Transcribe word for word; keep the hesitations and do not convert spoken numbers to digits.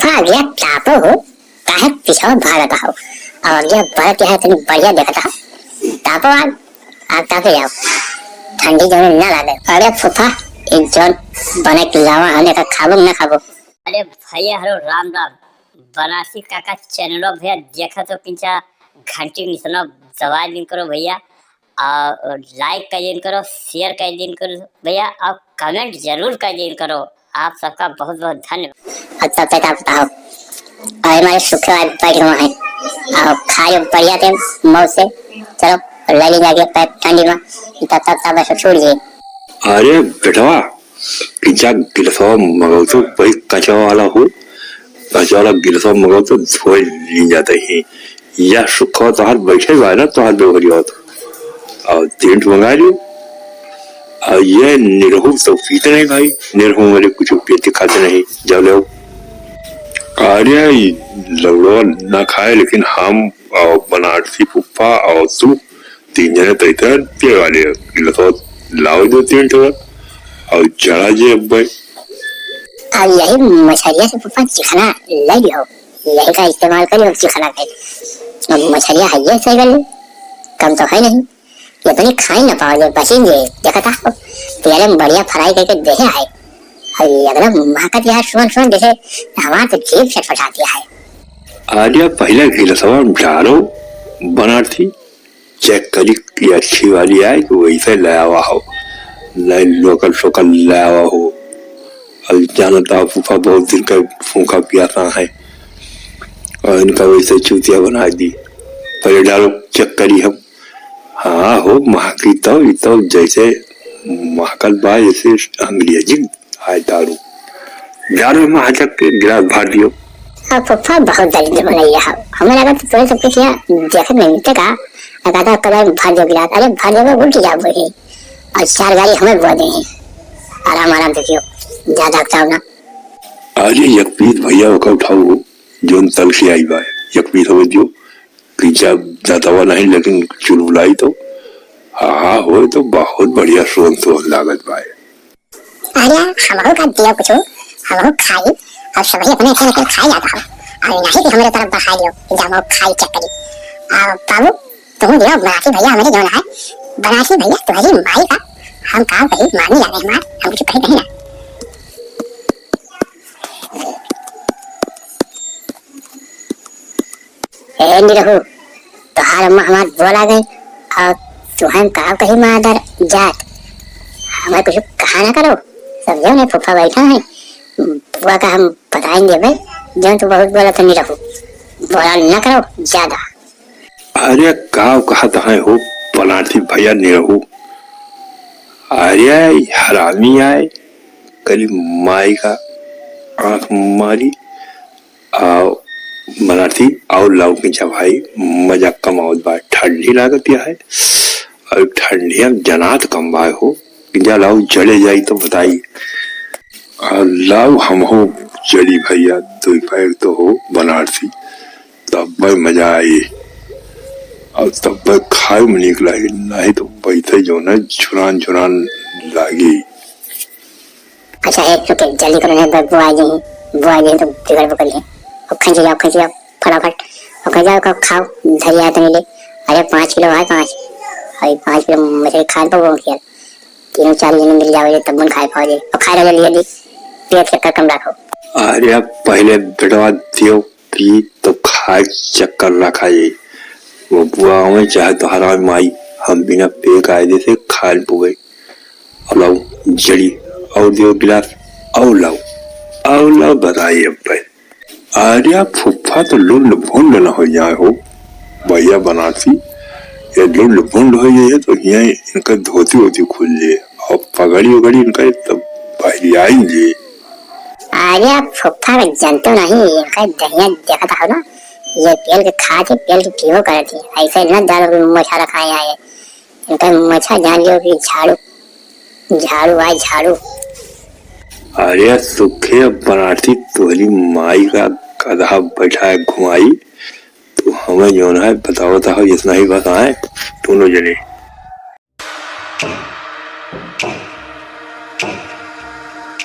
फुफा, अगिया तापो हो, काहे पिछवा भागत हो? अब अगिया बरत है, तनी बढ़िया देखत हो। तापो आग, आग तापे जाओ, ठंडी जौन ना लागे। अरे फुफा, ई जौन बने के लावा हने का खाबो ना खाबो? अरे भैया, हेलो, राम राम। बनारसी काका चैनलो भैया देखत हो, किंचा घंटी निशानो दबा दिन करो भैया, और like कर दिन करो, share कर दिन करो भैया, और comment जरूर कर दिन करो। आप सबका बहुत बहुत धन्यवाद। अच्छा, तब बताओ, अरे हमारे सुखे आज बैठ हुआ है, और खाए बढ़िया थे मौज से। चलो, ले ली जाके पैप ठंडी में, तब तक सब ऐसे छूट जाए। अरे बेटवा, किंचा गिलसवा मगौतो, वही कचवा वाला हो, कचवा वाला गिलसवा मगौतो धोए ली जाते हैं। या सुखवा तोहार बैठे बा ना, तोहार बेवहरी होत। और टेंट मंगा लियो। और ये निरहू तो पीते नहीं भाई, निरहू मेरे कुछ पीते खाते नहीं, जाओ ले आओ। अरे, ई लौड़वा ना खाए, लेकिन हम और बनारसी फुफ्फा और तू तीन जने तो इतना पिए वाले हैं। गिलसवा लाओ दो तीन ठो और जरा जे अब भाई। अब यही मछरिया से फुफ्फा चिखना ले लियो, यही का इस्तेमाल करियो चिखना के। अब मछरिया है ये सही गल, कम तो है नहीं, इतनी खाई ना पाओ जे बचिन जे। देखा था तेरे में बढ़िया fry करके देहे आए, और एकदम महकत यार सुन सुन जैसे हमार तो जीभ छटपटाती है। आलिया पहले गिलसवा में डालो बनारसी, check करी कि अच्छी वाली आए कि वैसे ले आवा हो, नहीं local सोकल ले आवा हो। अब जानता फूफा बहुत दिन का फूका पियासा है और इनका वैसे चूतिया बना दी। पहले डालो, check करी हम। हाँ हो, महकी तो, ई तो जैसे महकल बा, जैसे अंग्रेजी आए दारू। डालो महक के गिलास भर दियो। अब फूफा बहुत दरिद्र बनैया हो। हमें लगा तो तोरे सब कुछ यहाँ देखे नहीं मिलते का? लगा था कबार भर दियो गिलास। अरे भर दियो, उल्टी जाबो ही। और चार गाड़ी हमें बुआ दे हैं। आराम आराम से पियो, ज्यादा अकताओ ना। अरे यकपीत भैया ओका उठाओ, जोन तल से आई बा, यकपीत हो जो। कि जब दातवा नहीं, लेकिन चुलबुलाई तो, हाँ, हाँ, होए तो बहुत बढ़िया सोन सोन लागत बा। अरे, हमहू का दियो कुछ, हमहू खाई, और सबही अपने अपने खाई जाता हो, और नहीं कि हमरे तरफ बढ़ाई दियो, कि जामो खाई check करी। आ, बाबू, तुम दियो बनारसी भैया हमरे जौन है, बनारसी भैया तुम्हारी माई का, हम काम कही मानी जाने हमार, हम कुछ कही नहीं ना। ए निरहू, तोहार अम्मा हमार बोला गई, और तुहन का कही मादर जात, हमें कुछ कहा ना करो, समझो ने फूफा बैठा है, बुआ का हम बताएंगे भाई, जो तू बहुत बोला था निरहू, बोला ना करो ज्यादा। अरे का कहत है हो बनारसी भैया निरहू, अरे हरामी आए, करी माई का आँख मारी, आओ बनारसी, आओ लाओ किंचा भाई, मजा कमावत बा, ठंडी लागत या है, और ठंडी हम जनात कम बा हो, किंचा लाओ जले जाई तो बताई, और लाओ हम हो जली भैया, दो पैक तो हो बनारसी, तब भाई मजा आई, और तब भाई खाए में नीक लागे, नहीं तो बैठे जो ना झुरान झुरान लागी। अच्छा, एक तो के जल्दी करो, नहीं, बुआ जी, बुआ जी तो बिगड़ बकरी है। अब खींच जाओ, खींच जाओ, फटाफट। अब खींच जाओ, खाओ, धरी आए तनी ले। अरे, पाँच किलो है, पाँच। अरे, पाँच किलो मछली खाए तो वो किया। तीनों चार जने मिल जाओ, ये तब खाए पाओ जी। और खाए रहो जल्दी, जल्दी। पेट चक्कर कम रखो। अरे, अब पहले बेटवा दियो पी तो खाए चक्कर रखा जी। वो बुआ हमें चाहे तो हराम माई, हम बिना पे कायदे से खाए पुए। और लाओ जड़ी, और दियो गिलास, और लाओ, और लाओ बताइए अब भाई। अरे फुफ्फा तो लुंड भुंड न हो जाए हो भैया बनारसी, ये लुंड भुंड हो जाए तो यहाँ इनका धोती वोती खुल जाए और पगड़ी वगड़ी इनका तब बहरियाई जाए। अरे फुफ्फा का जनतो नहीं, इनका दहिया देखता हो ना, ये पेल के खाते पेल के पीबो करते, ऐसे न दारू की मोछा रखाए आए। इनका मोछा जान लियो कि झाड़ू, झाड़ू भाई, झाड़ू। अरे सुखे बनारसी तोहरी माई का गधा बैठा है घुमाई। तू हमें जौन है बतावत हो, इतना ही बस आए दोनों जने।